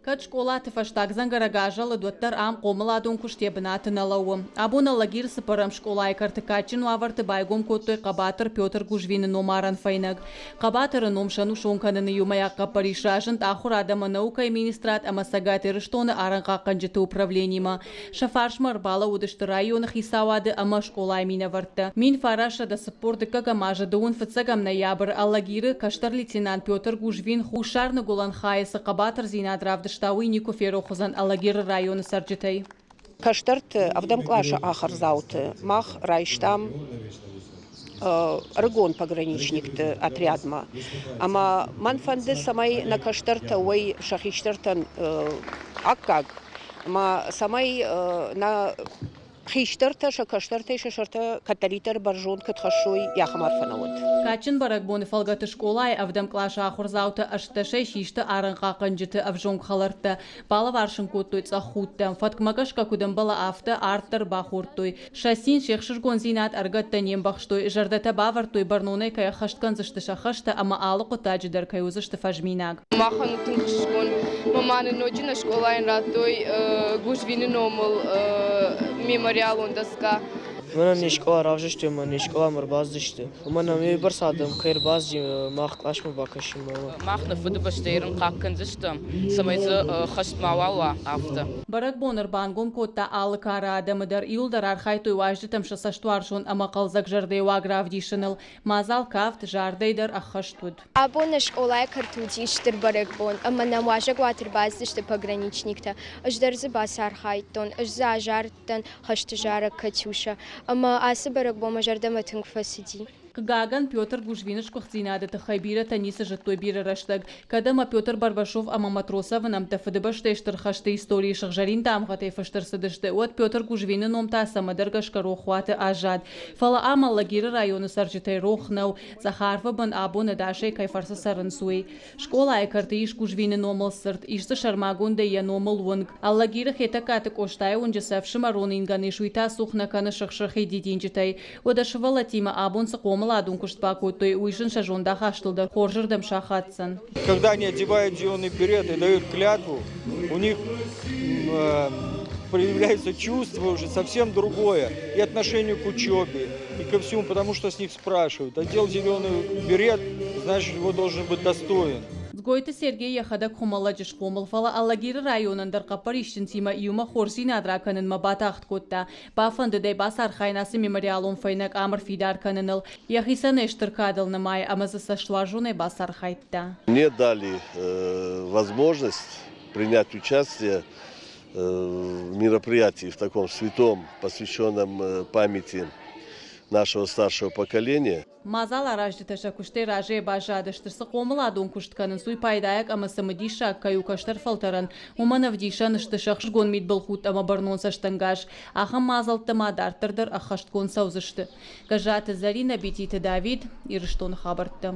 Кӕд скъолаты фӕстаг дзӕнгӕрӕг азӕлыд, уӕддӕр ам хъомыладон куыст йӕ бынаты нӕ лӕууы. Абон Алагиры цыппӕрӕм скъолайы кӕрты кадджын уавӕрты байгом кодтой хъӕбатыр Петр Гужвины номарӕн фӕйнӕг. Хъӕбатыры ном сӕнусон кӕныны иумӕйаг хъӕппӕрис разынд Ахуырад ӕмӕ наукӕйы министрад ӕмӕ Цӕгат Ирыстоны арӕнхъахъхъӕнджыты управленимӕ. Сӕ фарсмӕ ӕрбалӕууыдысты районы хицауады ӕмӕ скъолайы минӕвӕрттӕ. 1942 азы дыууын фыццӕгӕм ноябры Алагиры кӕстӕр лейтенант Петр Гужвин хуссар-ныгуылӕн хайы цы хъӕбатырдзинад равдыста, уый никуы ферох уыдзӕн Алагиры районы цӕрджытӕй. Кӕстӕрты ӕвдӕм къласы ахуырдзауты мах райстам ӕрыгон пограничникты отрядмӕ. Ӕмӕ мӕн фӕнды, цӕмӕй нӕ кӕстӕртӕ уой сӕ хистӕртӕн аккаг, ӕмӕ цӕмӕй нӕ хистӕртӕ сӕ кӕстӕртӕй сӕ сӕртӕ кӕддӕриддӕр бӕрзонд куыд хӕссой, ахӕм арфӕ нӕ уӕд. Кадджын бӕрӕгбоны фӕлгӕты скъолайы ӕвдӕм къласы ахуырдзаутӕ ӕстдӕсӕй систы арӕнхъахъхъӕнджыты ӕвзонг хӕлӕрттӕ. Балӕвар сын кодтой цъӕх худтӕ. Фӕткмӕ гӕсгӕ куыд ӕмбӕлы, афтӕ арт дӕр бахордтой. Сӕ цин, се хсызгондзинад ӕрыгӕттӕ не мбӕхстой, зӕрдӕтӕ бавӕрдтой, бӕрнонӕй кӕй ӕххӕст кӕндзысты сӕ хӕстӕ ӕмӕ алы хъуыддаджы дӕр кӕй уыдзысты фӕзминаг. Махӕн у тынг ӕхсызгон. Мӕ ма нын ноджы нӕ скъолайӕн радтой Гужвины номыл мемориалон доска. Мӕнӕн не скъола равзӕрстой ӕмӕ не скъоламӕ ӕрбацыдысты. Уымӕн ӕмӕ уыйбӕрц адӕм кӕй ӕрбацыди мах къласмӕ бакӕсынмӕ. Мах нӕ Фыдыбӕстӕйы рын кӕндзыстӕм, цӕмӕй дзы хӕст мауал уа, афтӕ. Бӕрӕгбон ӕрбангом кодта алы кары адӕмы дӕр. Иуылдӕр архайдтой уазджытӕм сӕ цӕстуарзон ӕмӕ хъӕлдзӕг зӕрдӕйы уаг равдисыныл. Мадзал кафт, зардӕй дӕр ӕххӕст уыд. Абон нӕ скъолайы кӕрты уыди стыр бӕрӕгбон, ӕмӕ нӕм уазӕгуаты ӕрбацыдысты пограничниктӕ. Ӕз дӕр дзы бацархайдтон, ӕз дзы азарыдтӕн хӕсты зарӕг «Катюша». Ӕмӕ ацы бӕрӕгбон мӕ зӕрдӕмӕ тынг фӕцыди. Хъыгагӕн, Петр Гужвины сгуыхтдзинады тыххӕй бирӕтӕ ницы зыдтой бирӕ рӕстӕг. Кӕд ӕмӕ Петр Барбашов ӕмӕ Матросовы нӕмттӕ Фыдыбӕстӕйы Стыр хӕсты историйы сыгъзӕрин дамгъӕтӕй фыст ӕрцыдысты, уӕд Петр Гужвины ном та цӕмӕдӕр гӕсгӕ рохуаты аззад. Фӕлӕ ам Алагиры районы цӕрджытӕй рох нӕу, цъӕх арвы бын абон ӕдасӕй кӕй фӕрцы цӕрынц, уый. Скъолайы кӕрты ис Гужвины номыл цырт, ис дзы сӕрмагондӕй йӕ номыл уынг. Алагиры Хетӕгкаты Къостайы уынджы цы ӕфсымӕрон ингӕн ис, уый та цух нӕ кӕны сырх-сырхид дидинджытӕй. Уӕдӕ сывӕллӕттимӕ абон цы хъомыладон куыст бакодтой, уый сын сӕ зондахастыл дӕр хорзырдӕм сахаддзӕн. Когда они одевают зеленый берет и дают клятву, у них проявляется чувство уже совсем другое и отношение к учебе, и ко всему, потому что с них спрашивают. Одел зеленый берет, значит, его должен быть достоин. Дзгойты Сергей йӕхӕдӕг Хуымӕллӕджы схъомыл, фӕлӕ Алагиры районӕн дӕр хъӕппӕрисджынтимӕ иумӕ хорздзинад ракӕнынмӕ батагъд кодта. Бафӕндыд ӕй бацархайын ацы мемориалон фӕйнӕг ам ӕрфидар кӕныныл. Йӕхицӕн ӕй стыр кадыл нымайы ӕмӕ дзы цӕстуарзонӕй бацархайдта. Мне дали возможность принять участие в мероприятии в таком святом, посвященном памяти нашего старшего поколения. Мадзал аразджытӕ сӕ куыстӕй разыйӕ баззадысты. Цы хъомыладон куыст кӕнынц, уый пайдайаг ӕмӕ цымыдисаг кӕй у кӕстӕр фӕлтӕрӕн, уымӕн ӕвдисӕн сты сӕ ӕхсызгон мидбылхудт ӕмӕ бӕрнон цӕстӕнгас. Ахӕм мадзӕлттӕ ма дарддӕр дӕр ӕххӕстгонд цӕудзысты. Гӕззаты Зӕринӕ, Бититы Давид, Ирыстоны хабӕрттӕ.